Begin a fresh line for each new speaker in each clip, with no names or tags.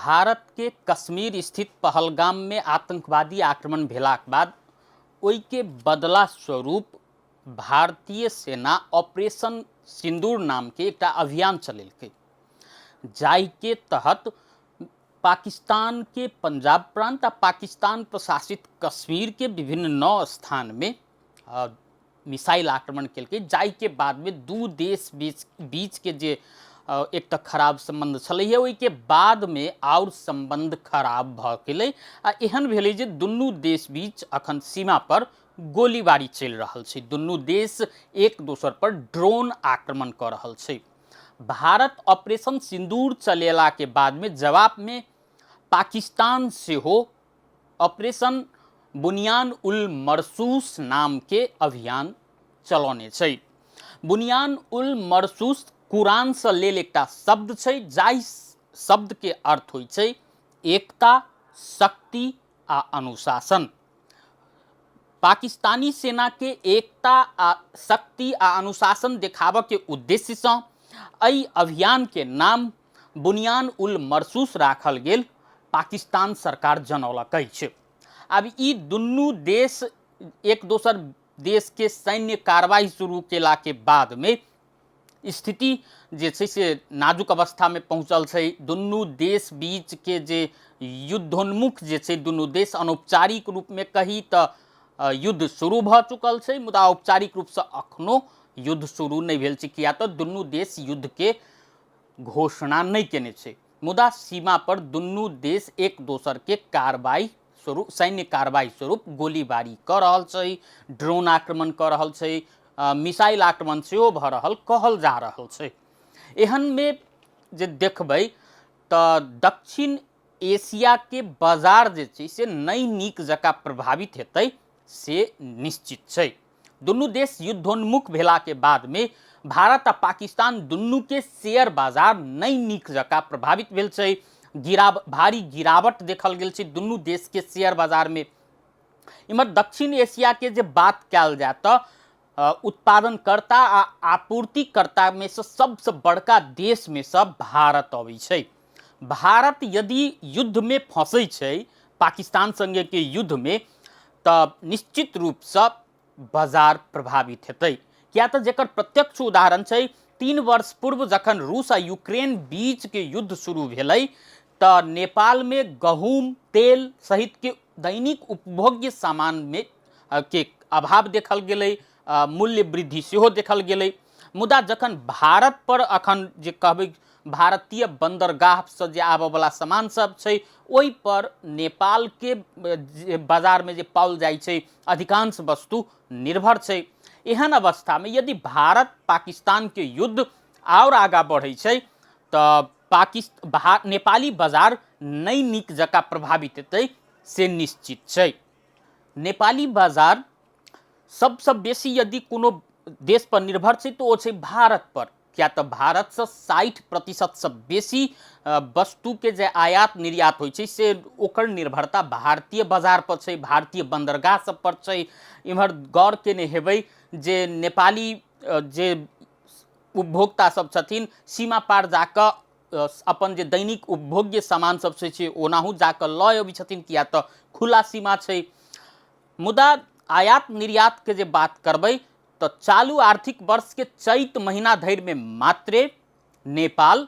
भारत के कश्मीर स्थित पहलगाम में आतंकवादी आक्रमण भेलाक बाद ओहिके बदला स्वरूप भारतीय सेना ऑपरेशन सिंदूर नामके एकटा अभियान चलेलकै, जाहिके तहत पाकिस्तान के पंजाब प्रांत आ पाकिस्तान प्रशासित कश्मीर के विभिन्न 9 स्थान में मिसाइल आक्रमण केलकै, जाहिके बादमे दू देश बीचके जे एक तऽ खराब सम्बन्ध छलैहे, ओहिके बादमे आओर सम्बन्ध खराब भऽ गेलै आ एहन भेलै जे दुनू देश बीच अखन सीमा पर गोलीबारी चलि रहल छै। दुनू देश एक दोसर पर ड्रोन आक्रमण कऽ रहल छै। भारत ऑपरेशन सिंदूर चलेलाके बादमे जवाबमे पाकिस्तान सेहो ऑपरेशन बुनियान उल मरसूस नामके अभियान चलौने छै। बुनियान उल मरसूस कुरानसँ लेल एकटा शब्द छै, जाहि शब्दके अर्थ होइ छै एकता, शक्ति आ अनुशासन। पाकिस्तानी सेनाके एकता आ शक्ति आ अनुशासन देखाबऽके उद्देश्यसँ एहि अभियानके नाम बुनियान उल मरसूस राखल गेल पाकिस्तान सरकार जनौलक अछि। आब ई दुनू देश एक दोसर देशके सैन्य कार्रवाई शुरू केलाके बादमे स्थिति जे छै से नाजुक अवस्थामे पहुँचल छै। दुनू देश बीचके जे युद्धोन्मुख जे छै, दुनू देश अनौपचारिक रूपमे कही तऽ युद्ध शुरू भऽ चुकल छै, मुदा औपचारिक रूपसँ अखनो युद्ध शुरू नहि भेल छै, किया तऽ दुनू देश युद्धके घोषणा नहि केने छै। मुदा सीमा पर दुनू देश एक दोसरके कार्रवाई स्वरूप, सैन्य कार्रवाई स्वरूप गोलीबारी कऽ रहल छै, ड्रोन आक्रमण कऽ रहल छै, मिसाइल आक्रमण सेहो भऽ रहल कहल जा रहल छै। एहनमे जे देखबै तऽ दक्षिण एशियाके बाजार जे छै से नहि नीक जकाँ प्रभावित हेतै से निश्चित छै। दुनू देश युद्धोन्मुख भेलाके बादमे भारत आ पाकिस्तान दुनूके शेयर बाजार नहि नीक जकाँ प्रभावित भेल छै। भारी गिरावट देखल गेल छै दुनू देशके शेयर बाजारमे। इम्हर दक्षिण एशियाके जे बात कयल जाय तऽ उत्पादनकर्ता आ आपूर्तिकर्तामे से सबसँ बड़का देशमे से भारत अबै छै। भारत यदि युद्धमे फँसै छै पाकिस्तान सङ्गेके युद्धमे तऽ निश्चित रूपसँ बाजार प्रभावित हेतै, किया तऽ जकर प्रत्यक्ष उदाहरण छै 3 वर्ष पूर्व जखन रूस आ यूक्रेन बीचके युद्ध शुरू भेलै तऽ नेपालमे गहूम, तेल सहितके दैनिक उपभोग्य सामानमे के अभाव देखल गेलै, मूल्य वृद्धि सेहो देखल गेलै। मुदा जखन भारत पर अखन जे कहबै भारतीय बन्दरगाहसँ जे आबऽवला सामान सब छै ओहि पर नेपालके जे बाजारमे जे पाओल जाइ छै अधिकांश वस्तु निर्भर छै। एहन अवस्थामे यदि भारत पाकिस्तानके युद्ध आओर आगाँ बढ़ै छै तऽ नेपाली बाजार नहि नीक जकाँ प्रभावित हेतै से निश्चित छै। नेपाली बाजार सबसँ बेसी यदि कोनो देश पर निर्भर छै तऽ ओ छै भारत पर, किया तऽ भारतसँ 60% बेसी वस्तुके जे आयात निर्यात होइ छै से ओकर निर्भरता भारतीय बाजार पर छै, भारतीय बन्दरगाह सब पर छै। इम्हर गौर केने हेबै जे नेपाली जे उपभोक्ता सब छथिन सीमा पार जाकऽ अपन जे दैनिक उपभोग्य सामान सब छै ओनाहु जाकऽ लऽ अबै छथिन, किया तऽ खुला सीमा छै। मुदा आयात निर्यातके जे बात करबै तऽ चालू आर्थिक वर्षके चैत महीना धरिमे मात्रे नेपाल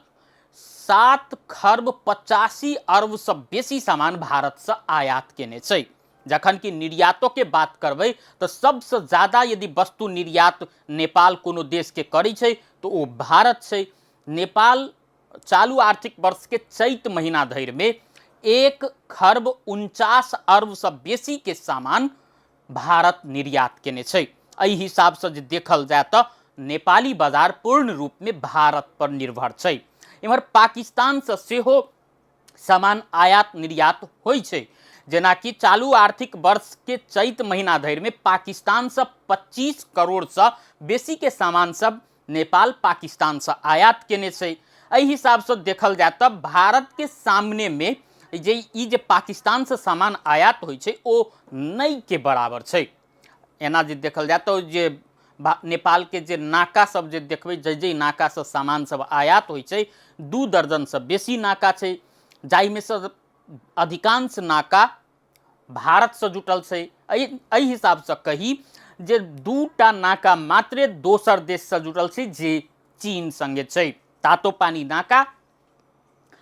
7 खरब 85 अरबसँ बेसी सामान भारतसँ आयात केने छै। जखन कि निर्यातोके बात करबै तऽ सबसँ ज्यादा यदि वस्तु निर्यात नेपाल कोनो देशके करै छै तऽ ओ भारत छै। नेपाल चालू आर्थिक वर्षके चैत महीना धरिमे 1 खरब 49 अरबसँ बेसीके सामान भारत निर्यात केने छै। एहि हिसाबसँ जे देखल जाय तऽ नेपाली बाजार पूर्ण रूपमे भारत पर निर्भर छै। इम्हर पाकिस्तानसँ सेहो सामान आयात निर्यात होइ छै, जेनाकि चालू आर्थिक वर्षके चैत महीना धरिमे पाकिस्तानसँ 25 करोड़सँ बेसीके सामान सब नेपाल पाकिस्तानसँ आयात केने छै। एहि हिसाबसँ देखल जाय तऽ भारतके सामनेमे जे ई जे पाकिस्तानसँ सामान आयात होइ छै ओ नहि के बराबर छै। एना जे देखल जाय तऽ जे नेपालके जे नाका सब जे देखबै, जै जै नाकासँ सामान सब आयात होइ छै 2 दर्जनसँ बेसी नाका छै। जाहिमे से अधिकांश नाका भारतसँ जुटल छै। एहि एहि हिसाबसँ कही जे 2टा नाका मात्रे दोसर देशसँ जुटल छै, जे चीन सङ्गे छै, तातोपानी नाका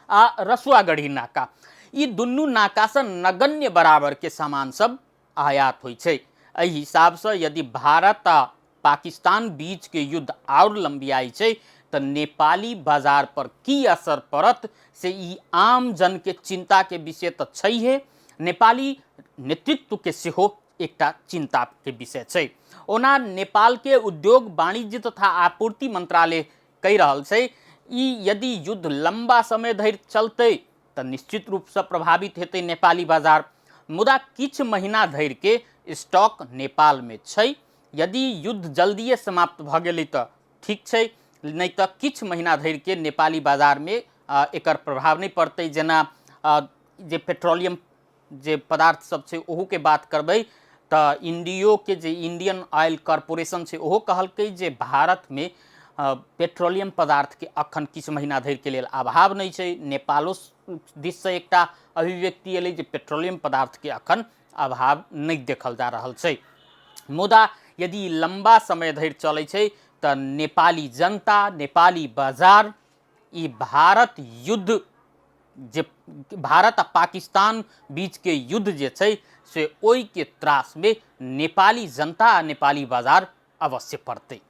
आ रसुआगढ़ी नाका। ई दुनू नाकासँ नगण्य बराबरके सामान सब आयात होइ छै। एहि हिसाबसँ यदि भारत आ पाकिस्तान बीचके युद्ध आओर लम्बियाइ छै तऽ नेपाली बाजार पर की असर पड़त से ई आम जनके चिंताके विषय तऽ छैहे, नेपाली नेतृत्वके सेहो एकटा चिंताके विषय छै। ओना नेपालके उद्योग वाणिज्य तथा आपूर्ति मंत्रालय कहि रहल छै ई यदि युद्ध लम्बा समय धरि चलतै तऽ निश्चित रूपसँ प्रभावित हेतै नेपाली बाजार, मुदा किछु महीना धरिके स्टॉक नेपालमे छै। यदि युद्ध जल्दिए समाप्त भऽ गेलै तऽ ठीक छै, नहि तऽ किछु महीना धरिके नेपाली बाजारमे एकर प्रभाव नहि पड़तै। जेना जे पेट्रोलियम जे पदार्थ सब छै ओहूके बात करबै तऽ इंडियोके जे इंडियन ऑयल कॉरपोरेशन छै ओहो कहलकै जे भारतमे पेट्रोलियम पदार्थके अखन किछु महीना धरिके लेल अभाव नहि छै। नेपालो दिससँ एकटा अभिव्यक्ति एलै जे पेट्रोलियम पदार्थके अखन अभाव नहि देखल जा रहल छै। मुदा यदि लम्बा समय धरि चलै छै तऽ नेपाली जनता, नेपाली बाजार ई भारत युद्ध जे भारत आ पाकिस्तान बीचके युद्ध जे छै से ओहिके त्रासमे नेपाली जनता आ नेपाली बाजार अवश्य पड़तै।